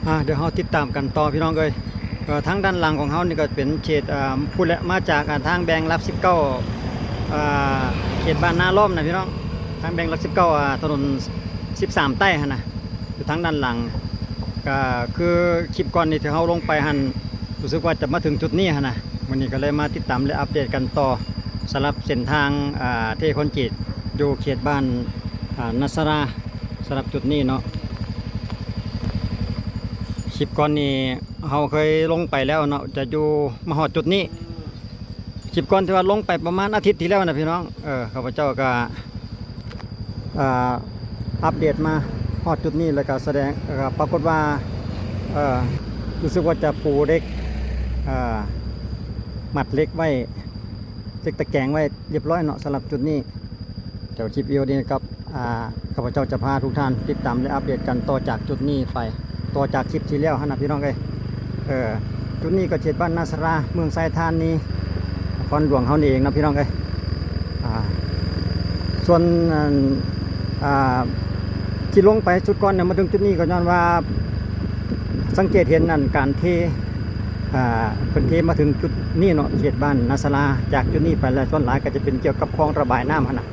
ອ່າ ດຽວເຮົາຕິດຕາມກັນຕໍ່ພີ່ນ້ອງເອີຍ. ເອີ ທາງດ້ານຫຼັງຂອງເຮົານີ້ກໍເປັນເຂດ ອ່າ ພຸ້ນແຫຼະ ມາຈາກ ອ່າ ທາງແບ່ງຫຼັກສິບເກົ້າ ອ່າ ເຂດບ້ານນາລ້ອມນະພີ່ນ້ອງ, ທາງແບ່ງຫຼັກສິບເກົ້າ ອ່າ ຖະໜົນສິບສາມໃຕ້ຫັ້ນນະ ຢູ່ທາງດ້ານຫຼັງ. ກໍຄືຄລິບກ່ອນນີ້ທີ່ເຮົາລົງໄປຫັ້ນ ຮູ້ສຶກວ່າຈະມາເຖິງຈຸດນີ້ຫັ້ນນະ, ມື້ນີ້ກໍເລີຍມາຕິດຕາມ ແລະ ອັບເດດກັນຕໍ່ ສຳລັບເສັ້ນທາງ ອ່າ ເທຄອນກຣີດຢູ່ເຂດບ້ານ ອ່າ ນາສາລາ ສຳລັບຈຸດນີ້ເນາະ. ຄລິບກ່ອນນີ້ເຮົາເຄີຍລົງໄປແລ້ວເນາະ ຈະຢູ່ ມາຮອດຈຸດນີ້. ຄລິບກ່ອນທີ່ວ່າລົງໄປປະມານອາທິດທີ່ແລ້ວນະພີ່ນ້ອງ, ເອີ ຂ້າພະເຈົ້າກະ ອ່າ ອັບເດດມາຮອດຈຸດນີ້ ແລ້ວກະສະແດງ ແລ້ວກະປາກົດວ່າ ເອີ ຮູ້ສຶກວ່າຈະປູເຫຼັກ ອ່າ ມັດເຫຼັກໄວ້ ເຫຼັກຕະແກງໄວ້ລຽບຮ້ອຍເນາະ ສຳລັບຈຸດນີ້. ດຽວຄລິບວິດີໂອນີ້ກັບ ອ່າ ຂ້າພະເຈົ້າຈະພາທຸກທ່ານຕິດຕາມ ແລະ ອັບເດດກັນຕໍ່ຈາກຈຸດນີ້ໄປ ຕໍ່ຈາກຄລິບທີ່ແລ້ວຫັ້ນນະພີ່ນ້ອງເອີຍ. ເອີ ຈຸດນີ້ກໍເຂດບ້ານນາສາລາ ເມືອງໄຊທານີ ນະຄອນຫຼວງເຮົານີ້ເອງເນາະພີ່ນ້ອງເອີຍ. ອ່າ ສ່ວນ ອັນ ອ່າ ທີ່ລົງໄປຊຸດກ່ອນນະ ມາເຖິງຈຸດນີ້ກໍຍ້ອນວ່າ ສັງເກດເຫັນອັນການເທ ອ່າ ເພິ່ນເທມາເຖິງຈຸດນີ້ເນາະ ເຂດບ້ານນາສາລາ. ຈາກຈຸດນີ້ໄປແລ້ວ ສ່ວນຫຼາຍກໍຈະເປັນກ່ຽວກັບຄອງລະບາຍນ້ຳຫັ້ນນະ,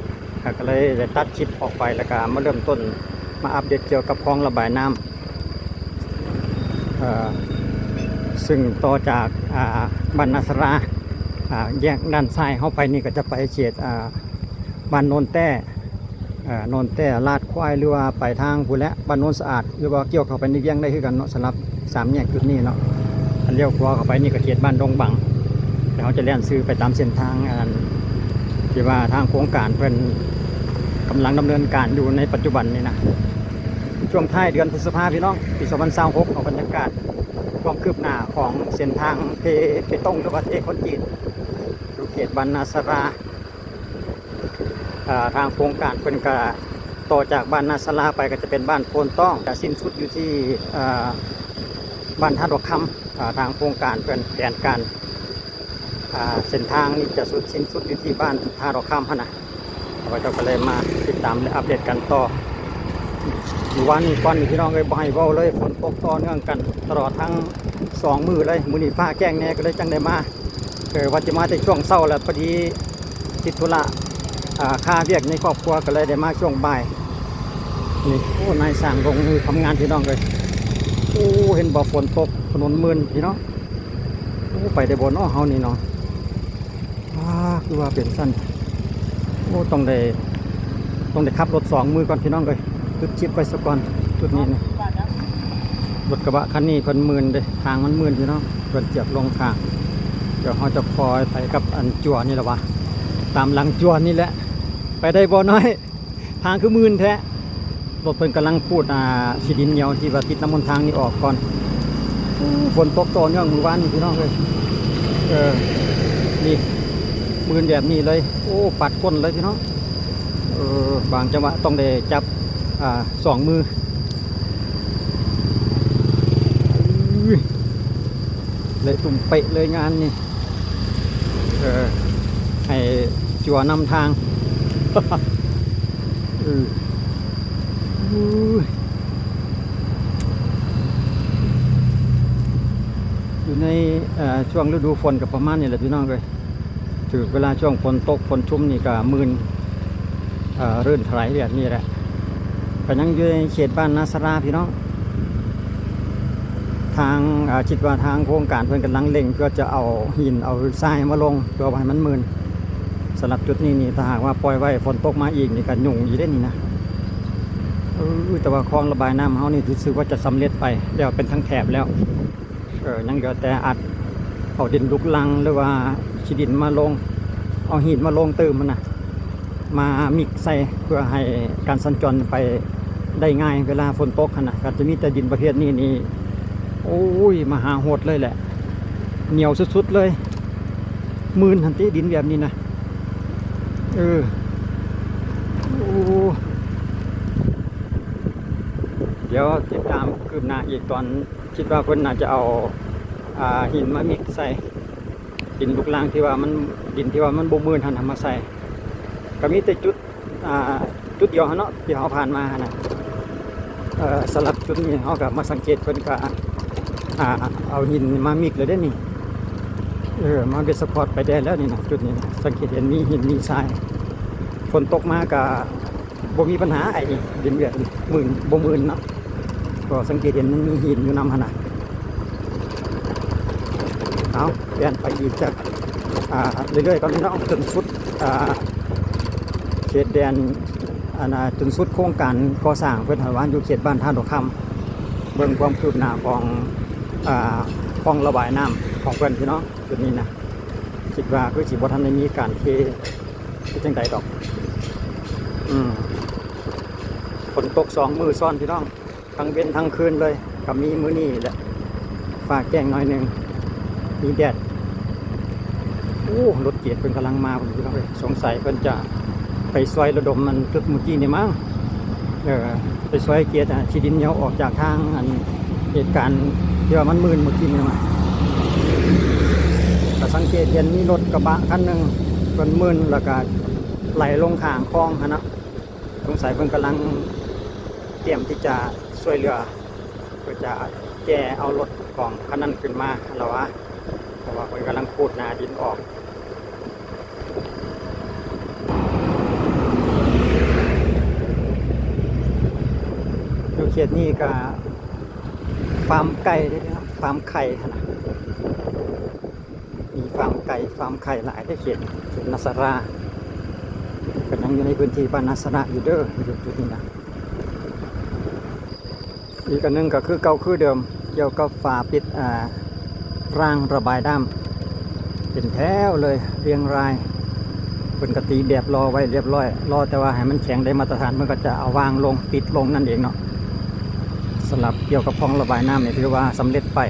ກໍເລີຍໄດ້ຕັດຄລິບອອກໄປ ແລ້ວກໍມາເລີ່ມຕົ້ນ ມາອັບເດດກ່ຽວກັບຄອງລະບາຍນ້ຳ ເອີ ຊຶ່ງຕໍ່ຈາກ ອ່າ ບ້ານນາສາລາ ອ່າ ແຍກດ້ານຊ້າຍເຮົາໄປນີ້ ກໍຈະໄປເຂດ ອ່າ ບ້ານໂນນແຕ້ ເອີ ໂນນແຕ້ ລາດຄວາຍ ຫຼືວ່າໄປທາງພຸ້ນແຫຼະ ບ້ານໂນນສະອາດ ຫຼືວ່າກ່ຽວເຂົ້າໄປໃນວຽງໄດ້ຄືກັນເນາະ. ສຳລັບສາມແຍກຈຸດນີ້ເນາະ ຄັນລ້ຽວຂວາເຂົ້າໄປນີ້ກໍເຂດບ້ານດົງບັງ, ແຕ່ເຮົາຈະແລ່ນຊື່ໄປຕາມເສັ້ນທາງ ອັນ ທີ່ວ່າທາງໂຄງການເພິ່ນກຳລັງດຳເນີນການຢູ່ໃນປັດຈຸບັນນີ້ນະ. ຊ່ວງທ້າຍເດືອນພຶດສະພາ ພີ່ນ້ອງ ປີສອງພັນຊາວຫົກ ເອົາບັນຍາກາດຄວາມຄືບໜ້າຂອງເສັ້ນທາງເທເບຕົງ ຫຼືວ່າເທຄອນກຣີດ ຢູ່ເຂດບ້ານນາສາລາ. ອ່າ ທາງໂຄງການເພິ່ນກະ ຕໍ່ຈາກບ້ານນາສາລາໄປກໍຈະເປັນບ້ານໂພນຕ້ອງ ຈະສິ້ນສຸດຢູ່ທີ່ ອ່າ ບ້ານທ່າດອກຄຳ. ອ່າ ທາງໂຄງການເພິ່ນແຜນການ ອ່າ ເສັ້ນທາງນີ້ຈະສຸດ ສິ້ນສຸດຢູ່ທີ່ບ້ານທ່າດອກຄຳຫັ້ນນະ. ຂ້າພະເຈົ້າກໍເລີຍມາຕິດຕາມ ແລະ ອັບເດດກັນຕໍ່. ມື້ວານນີ້ກ່ອນນີ້ ພີ່ນ້ອງເອີຍ ບໍ່ໃຫ້ເວົ້າເລີຍ ຝົນຕົກຕໍ່ເນື່ອງກັນຕະຫຼອດທັງສອງມື້ເລີຍ. ມື້ນີ້ຟ້າແຈ້ງແດ່ ກໍເລີຍຈັ່ງໄດ້ມາ. ເອີ ວ່າຈະມາແຕ່ຊ່ວງເຊົ້າ ແລ້ວພໍດີຕິດທຸລະ ອ່າ ຄາວຽກໃນຄອບຄົວ ກໍເລີຍໄດ້ມາຊ່ວງບ່າຍນີ້. ໂອ້ ນາຍຊ່າງລົງມືທຳງານ ພີ່ນ້ອງເອີຍ. ໂອ້ ເຫັນບໍ່ ຝົນຕົກ ຖະໜົນມື່ນ ພີ່ນ້ອງ. ໂອ້ ໄປໄດ້ບໍ່ເນາະ ເຮົານີ້ເນາະ. ອ້າ ຄືວ່າເປັນຊັ້ນ. ໂອ້ ຕ້ອງໄດ້ ຕ້ອງໄດ້ຂັບລົດສອງມືກ່ອນ ພີ່ນ້ອງເອີຍ. ຢຸດຄລິບໄວ້ສາກ່ອນ ຈຸດນີ້ນະ. ລົດກະບະຄັນນີ້ເພິ່ນມື່ນເດ້ ທາງມັນມື່ນ ພີ່ນ້ອງ, ເພິ່ນຈຽກລົງທາງ. ດຽວເຮົາຈະຄ່ອຍໄປກັບອັນຈົວນີ້ລະຫວາ ຕາມຫຼັງຈົວນີ້ແຫຼະ. ໄປໄດ້ບໍ່ນ້ອຍ? ທາງຄືມື່ນແທ້. ລົດເພິ່ນກຳລັງຂູດ ອ່າ ຂີ້ດິນໜຽວທີ່ວ່າຕິດນຳຫົນທາງນີ້ອອກກ່ອນ. ໂອ້ ຝົນຕົກຕໍ່ເນື່ອງມື້ວານນີ້ ພີ່ນ້ອງເອີຍ. ເອີ ນີ້ ມື່ນແບບນີ້ເລີຍ. ໂອ້ ປັດກົ້ນເລີຍ ພີ່ນ້ອງ. ເອີ ບາງຈັງຫວະຕ້ອງໄດ້ຈັບ ອ່າ ສອງມື. ເລະຕຸ່ມເປະເລີຍງານນີ້. ເອີ ໃຫ້ຈົວນຳທາງ. ເອີ ຢູ່ໃນ ເອີ ຊ່ວງລະດູຝົນກໍປະມານນີ້ແຫຼະ ພີ່ນ້ອງເອີຍ. ຖືກເວລາຊ່ວງຝົນຕົກຝົນຊຸມນີ້ກໍມື່ນ ເອີ ລື່ນຖະໄຫຼແບບນີ້ແຫຼະ. ກໍຍັງຢູ່ໃນເຂດບ້ານນາສາລາ ພີ່ນ້ອງ. ທາງ ເອີ ຄິດວ່າທາງໂຄງການເພິ່ນກຳລັງເລັ່ງ ເພື່ອຈະເອົາຫີນເອົາຊາຍມາລົງ ເພື່ອບໍ່ໃຫ້ມັນມື່ນ. ສຳລັບຈຸດນີ້ນີ້ ຖ້າຫາກວ່າປ່ອຍໄວ້ ຝົນຕົກມາອີກນີ້ກໍຫຍຸ້ງອີກເດ້ນີ້ນະ. ເອີ ແຕ່ວ່າຄອງລະບາຍນ້ຳເຮົານີ້ ຮູ້ສຶກວ່າຈະສຳເລັດໄປແລ້ວ ເປັນທັງແຖບແລ້ວ. ເອີ ຍັງເຫຼືອແຕ່ອັດເອົາດິນລູກລັງ ຫຼືວ່າຂີ້ດິນມາລົງ ເອົາຫີນມາລົງຕື່ມຫັ້ນນະ ມາມິກໃສ່ ເພື່ອໃຫ້ການສັນຈອນໄປໄດ້ງ່າຍ ເວລາຝົນຕົກຫັ້ນນະ. ກໍຈະມີແຕ່ດິນປະເພດນີ້ນີ້ ໂອ້ຍ ມະຫາໂຫດເລີຍແຫຼະ, ໜຽວສຸດໆເລີຍ. ມື່ນຫັ້ນຕິ ດິນແບບນີ້ນະ. ເອີ ໂອ້ ດຽວຕິດຕາມຄືບໜ້າອີກຕອນ ຄິດວ່າເພິ່ນໜ້າຈະເອົາ ອ່າ ຫີນມາມິກໃສ່ ດິນລູກລັງທີ່ວ່າມັນ ດິນທີ່ວ່າມັນບໍ່ມື່ນຫັ້ນນະມາໃສ່. ກໍມີແຕ່ຈຸດ ອ່າ ຈຸດດຽວຫັ້ນເນາະ ທີ່ເຮົາຜ່ານມາຫັ້ນນະ. ເອີ ສຳລັບຈຸດນີ້ເຮົາກໍມາສັງເກດ ເພິ່ນກໍ ອ່າ ເອົາຫີນມາມິກແລ້ວເດ້ນີ້ ເອີ ມາເບັດສະພອດໄປແດ່ແລ້ວນີ້ນະ. ຈຸດນີ້ນະ ສັງເກດເຫັນມີຫີນມີຊາຍ ຝົນຕົກມາກໍບໍ່ມີບັນຫາ ໄອ້ນີ້ດິນເວຍນີ້ ມື່ນ ບໍ່ມື່ນເນາະ ກໍສັງເກດເຫັນມັນມີຫີນຢູ່ນຳຫັ້ນນະ. ເອົາ ແລ່ນໄປອີກຈັກ ອ່າ ເລື້ອຍໆກ່ອນພີ່ນ້ອງ ຈົນສຸດ ອ່າ ເຂດແດນ ອັນນ່າ ຈົນສຸດໂຄງການກໍ່ສ້າງເພິ່ນຫັ້ນວ່າ ຢູ່ເຂດບ້ານທ່າດອກຄຳ. ເບິ່ງຄວາມຄືບໜ້າຂອງ ອ່າ ຄອງລະບາຍນ້ຳຂອງເພິ່ນພີ່ນ້ອງ. ຈຸດນີ້ນະ ຄິດວ່າຄືຊິບໍ່ທັນໄດ້ມີການເທ ເຮັດຈັ່ງໃດດອກ. ອືມ ຝົນຕົກສອງມື້ຊ້ອນພີ່ນ້ອງ ທັງເວັນທັງຄືນເລີຍ ກໍມີມື້ນີ້ແຫຼະ ຟ້າແຈ້ງໜ້ອຍໜຶ່ງ ມີແດດ. ໂອ້ ລົດເກດເພິ່ນກຳລັງມາພຸ້ນພີ່ນ້ອງເອີຍ ສົງໄສເພິ່ນຈະໄປຊ່ວຍລະດົມອັນຈຸດມື້ກີ້ນີ້ມັ້ງ ເອີ ໄປຊ່ວຍເກດ ອ່າ ຂີ້ດິນເຫຍື້ອອອກຈາກທາງ ອັນ ເຫດການທີ່ວ່າມັນມື່ນມື້ກີ້ນີ້ມາ. ກໍສັງເກດເຫັນມີລົດກະບະຄັນໜຶ່ງ ເພິ່ນມື່ນ ແລ້ວກໍໄຫຼລົງຂ້າງຄອງຫັ້ນນະ. ສົງໄສເພິ່ນກຳລັງຕຽມທີ່ຈະຊ່ວຍເຫຼືອ ເພື່ອຈະແກ່ເອົາລົດຂອງຄັນນັ້ນຂຶ້ນມາ ແລ້ວວ່າ ເພາະວ່າເພິ່ນກຳລັງຂູດໜ້າດິນອອກ. ຢູ່ເຂດນີ້ກໍຟາມໄກ່ເດ້ເນາະ ຟາມໄຂ່ຫັ້ນນະ ມີຟາມໄກ່ ຟາມໄຂ່ຫຼາຍເດ້ເຂດ ເຂດນາສາລາ ກໍຍັງຢູ່ໃນພື້ນທີ່ບ້ານນາສາລາຢູ່ເດີ ຢູ່ຈຸດນີ້ນະ. ອີກອັນໜຶ່ງກໍຄືເກົ່າຄືເດີມ ກ່ຽວກັບຝາປິດ ອ່າ ລາງລະບາຍນ້ຳ ເປັນແຖວເລີຍ ລຽງລາຍ ເພິ່ນກໍຕີແບບລໍໄວ້ລຽບຮ້ອຍ ລໍແຕ່ວ່າໃຫ້ມັນແຂງໄດ້ມາດຕະຖານ ເພິ່ນກໍຈະເອົາວາງລົງ ປິດລົງນັ້ນເອງເນາະ. ສຳລັບກ່ຽວກັບຄອງລະບາຍນ້ຳນີ້ ຖືວ່າສຳເລັດໄປ.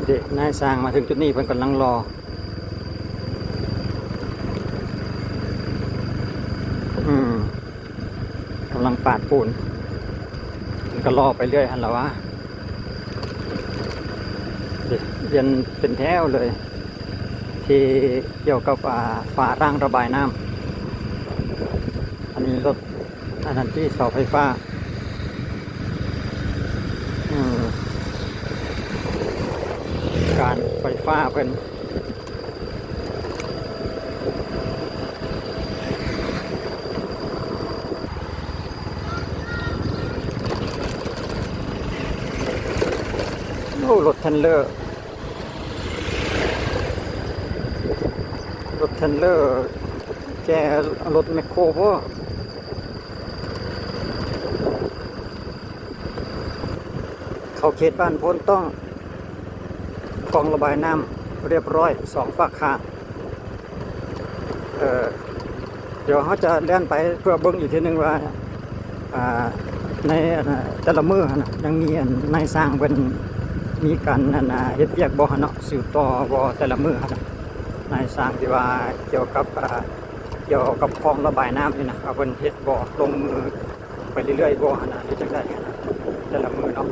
ເດ ນາຍຊ່າງມາເຖິງຈຸດນີ້ ເພິ່ນກຳລັງລໍ ອືມ ກຳລັງປາດປູນ ເພິ່ນກໍລໍໄປເລື້ອຍຫັ້ນລະຫວາ. ເດ ວຽນເປັນແຖວເລີຍ ທີ່ກ່ຽວກັບ ອ່າ ຝາລາງລະບາຍນ້ຳ. ອັນນີ້ລົດ ອັນນັ້ນຕິ ເສົາໄຟຟ້າ ອືມ ການໄຟຟ້າເພິ່ນ. ໂອ້ ລົດເທຣນເລີ ລົດເທຣນເລີ ແກ່ລົດແມັກໂຄບໍ? ເຂົ້າເຂດບ້ານໂພນຕ້ອງ ຄອງລະບາຍນ້ຳຮຽບຮ້ອຍສອງຟາກຂ້າງ. ເອີ ດຽວເຮົາຈະແລ່ນໄປເພື່ອເບິ່ງອີກເທື່ອໜຶ່ງວ່າ ອ່າ ໃນ ອັນ ແຕ່ລະມື້ຫັ້ນນະ ຍັງມີ ອັນ ນາຍຊ່າງເພິ່ນມີການ ອັນ ເຮັດວຽກບໍ່ຫັ້ນເນາະ ສືບຕໍ່ບໍ່ແຕ່ລະມື້ຫັ້ນນະ ນາຍຊ່າງທີ່ວ່າກ່ຽວກັບ ອ່າ ກ່ຽວກັບຄອງລະບາຍນ້ຳນີ້ນະ ວ່າເພິ່ນເຮັດບໍ່ ລົງມືໄປເລື້ອຍໆບໍ່ຫັ້ນນະ ຫຼືຈັ່ງໃດຫັ້ນນະ ແຕ່ລະມື້ເນາະ.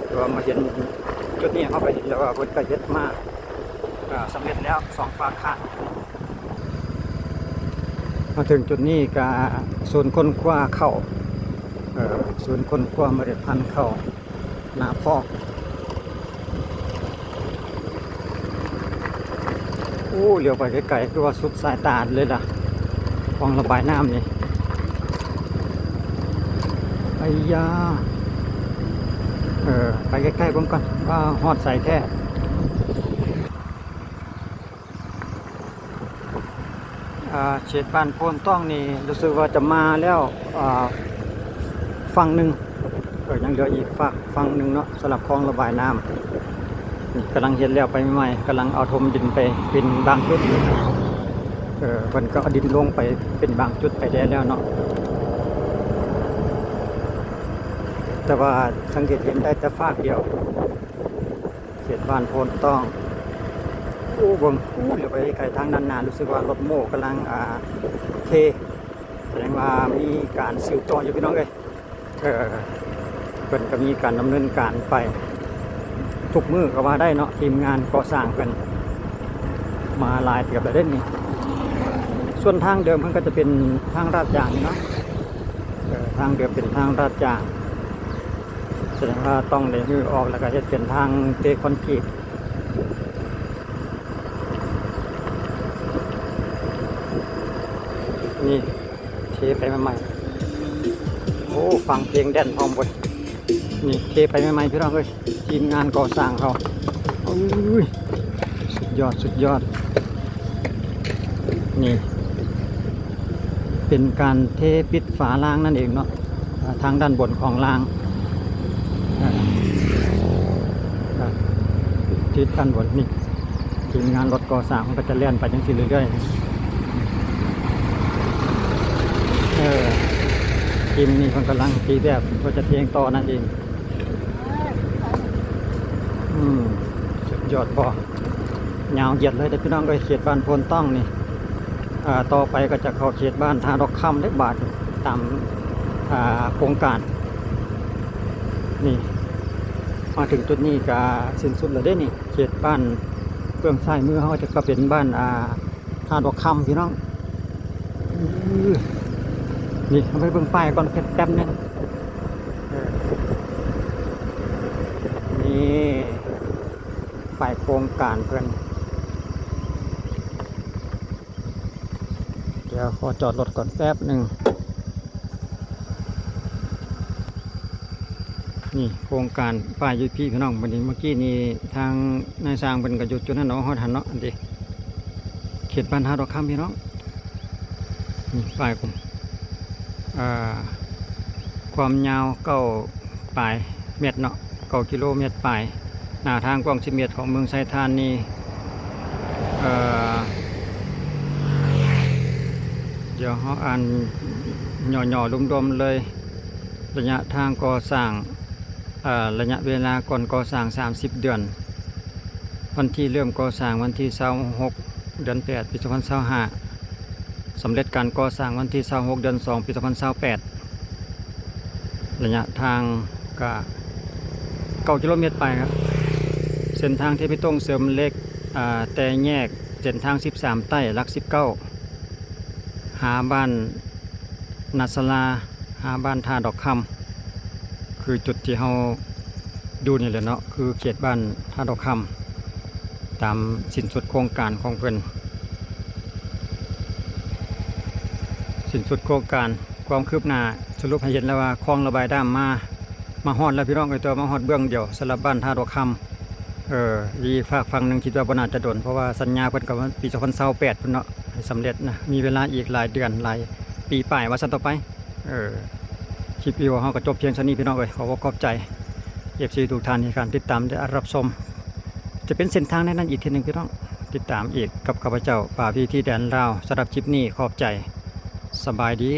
ແຕ່ວ່າມາເຫັນຈຸດນີ້ ເຮົາກໍເຫັນແລ້ວວ່າເພິ່ນກໍເຮັດມາ ອ່າ ສຳເລັດແລ້ວສອງຟາກຂ້າງ. ມາເຖິງຈຸດນີ້ກໍສູນຄົ້ນຄວ້າເຂົ້າ ເອີ ສູນຄົ້ນຄວ້າເມລັດພັນເຂົ້ານາພອກ. ໂອ້ ຫຼຽວໄປໄກໆ ຄືວ່າສຸດສາຍຕາເລີຍລະ ຄອງລະບາຍນ້ຳນີ້. ໄອ້ຢາ ເອີ ໄປໃກ້ໆເບິ່ງກ່ອນວ່າຮອດໃສແທ້. ອ່າ ເຂດບ້ານໂພນຕ້ອງນີ້ ຮູ້ສຶກວ່າຈະມາແລ້ວ ອ່າ ຝັ່ງໜຶ່ງ ເອີ ຍັງເຫຼືອອີກຝັ່ງ ຝັ່ງໜຶ່ງເນາະ ສຳລັບຄອງລະບາຍນ້ຳ ກຳລັງເຮັດແລ້ວໄປໃໝ່ໆ ກຳລັງເອົາຖົມດິນໄປເປັນບາງຈຸດ ເອີ ເພິ່ນກໍເອົາດິນລົງໄປເປັນບາງຈຸດໄປແດ່ແລ້ວເນາະ ແຕ່ວ່າສັງເກດເຫັນໄດ້ແຕ່ຟາກດຽວ. ເຂດບ້ານໂພນຕ້ອງ. ໂອ້ ເບິ່ງ ໂອ້ ຫຼຽວໄປໄກທາງດ້ານໜ້າ ຮູ້ສຶກວ່າລົດໂມ້ກຳລັງ ອ່າ ເທ ສະແດງວ່າມີການສືບຕໍ່ຢູ່ ພີ່ນ້ອງເອີຍ. ເອີ ເພິ່ນກໍມີການດຳເນີນການໄປທຸກມື້ກໍວ່າໄດ້ເນາະ ທີມງານກໍ່ສ້າງເພິ່ນ. ມາຫຼາຍເຕີບແລ້ວເດ້ນີ້. ສ່ວນທາງເດີມມັນກໍຈະເປັນທາງລາດຢາງນີ້ເນາະ. ເອີ ທາງເດີມເປັນທາງລາດຢາງ ສະແດງວ່າຕ້ອງໄດ້ຮື້ອອກ ແລ້ວກໍເຮັດເປັນທາງເທຄອນກຣີດ. ນີ້ເທໄປໃໝ່ໆ. ໂອ້ ຟັງເພງແດນພ້ອມເວີຍ. ນີ້ເທໄປໃໝ່ໆ ພີ່ນ້ອງເອີຍ. ທີມງານກໍ່ສ້າງເຮົາ ໂອ້ຍ ສຸດຍອດ ສຸດຍອດ. ນີ້ເປັນການເທປິດຝາລາງນັ້ນເອງເນາະ, ອາ ທາງດ້ານບົນຂອງລາງ ອາ ອາ ຕິດດ້ານບົນນີ້. ທີມງານລົດກໍ່ສ້າງມັນກໍຈະແລ່ນໄປຈັ່ງຊີ້ເລື້ອຍໆ. ເອີ ທີມນີ້ເພິ່ນກຳລັງຕີແບບເພື່ອຈະເທງຕໍ່ນັ້ນເອງ. ອືມ ສຸດຍອດບໍ່? ຍາວຢຽດເລີຍເດີພີ່ນ້ອງເອີຍ ເຂດບ້ານໂພນຕ້ອງນີ້. ອາ ຕໍ່ໄປກໍຈະເຂົ້າເຂດບ້ານທ່າດອກຄຳເດ້ບາດ ຕາມ ອາ ໂຄງການນີ້. ມາເຖິງຈຸດນີ້ກໍສິ້ນສຸດແລ້ວເດ້ນີ້. ເຂດບ້ານເບື້ອງຊ້າຍມືເຮົາຈະ ກໍເປັນບ້ານ ອາ ທ່າດອກຄຳ ພີ່ນ້ອງ. ນີ້ ເຮົາໄປເບິ່ງປ້າຍກ່ອນແປັບໜຶ່ງ. ເອີ ນີ້ປ້າຍໂຄງການເພິ່ນ. ດຽວຂໍຈອດລົດກ່ອນແປັບໜຶ່ງ. ນີ້ໂຄງການປ້າຍຢູ່ພີ້ພີ່ນ້ອງ. ບັດນີ້ເມື່ອກີ້ນີ້ທາງນາຍຊ່າງເພິ່ນກໍຢູ່ຈຸດນັ້ນເນາະ, ຮອດຫັ້ນເນາະ. ອັນນີ້ເຂດບ້ານທ່າດອກຄຳພີ່ນ້ອງ. ນີ້ປ້າຍ ອ່າ ຄວາມຍາວເກົ້າປາຍແມັດເນາະ, ເກົ້າກິໂລແມັດປາຍ. ໜ້າທາງກວ້າງສິບແມັດຂອງເມືອງໄຊທານີ. ເອີ ດຽວເຮົາອ່ານຫຍໍ້ໆລວມໆເລີຍ. ໄລຍະທາງກໍ່ສ້າງ ເອີ ໄລຍະເວລາກ່ອນກໍ່ສ້າງສາມສິບເດືອນ. ວັນທີເລີ່ມກໍ່ສ້າງວັນທີຊາວຫົກ ເດືອນແປດ ປີສອງພັນຊາວຫ້າ. ສຳເລັດການກໍ່ສ້າງວັນທີຊາວຫົກ ເດືອນສອງ ປີສອງພັນຊາວແປດ. ໄລຍະທາງກະເກົ້າກິໂລແມັດປາຍ. ເສັ້ນທາງເທພິຕົງເສີມເຫຼັກ ອາ ແຕ່ແຍກເສັ້ນທາງສິບສາມໃຕ້ ຫຼັກສິບເກົ້າ ຫາບ້ານນາສະລາ ຫາບ້ານທ່າດອກຄຳ ຄືຈຸດທີ່ເຮົາຢູ່ນີ້ແຫຼະເນາະ, ຄືເຂດບ້ານທ່າດອກຄຳ. ຕາມສິ້ນສຸດໂຄງການຂອງເພິ່ນ, ສິ້ນສຸດໂຄງການ. ຄວາມຄືບໜ້າສະຫຼຸບໃຫ້ເຫັນແລ້ວວ່າ ຄອງລະບາຍນ້ຳມາ ມາຮອດແລ້ວພີ່ນ້ອງເອີຍ, ແຕ່ວ່າມາຮອດເບື້ອງດຽວສຳລັບບ້ານທ່າດອກຄຳ. ເອີ ອີກຟາກຝັ່ງໜຶ່ງຄິດວ່າບໍ່ໜ້າຈະດົນ, ເພາະວ່າສັນຍາເພິ່ນກໍວ່າປີສອງພັນຊາວແປດພຸ້ນເນາະ ໃຫ້ສຳເລັດນະ, ມີເວລາອີກຫຼາຍເດືອນ ຫຼາຍປີປາຍວ່າຊັ້ນຕໍ່ໄປ. ເອີ ຄລິບວິດີໂອເຮົາກໍຈົບພຽງເທົ່ານີ້ພີ່ນ້ອງເອີຍ. ຂໍຂອບໃຈເອຟຊີທຸກທ່ານໃນການຕິດຕາມ ແລະ ຮັບຊົມ. ຈະເປັນເສັ້ນທາງໃນນັ້ນອີກເທື່ອໜຶ່ງພີ່ນ້ອງ, ຕິດຕາມອີກກັບຂ້າພະເຈົ້າ ປາວີ ທີ່ແດນລາວ. ສຳລັບຄລິບນີ້ຂອບໃຈ, ສະບາຍດີ.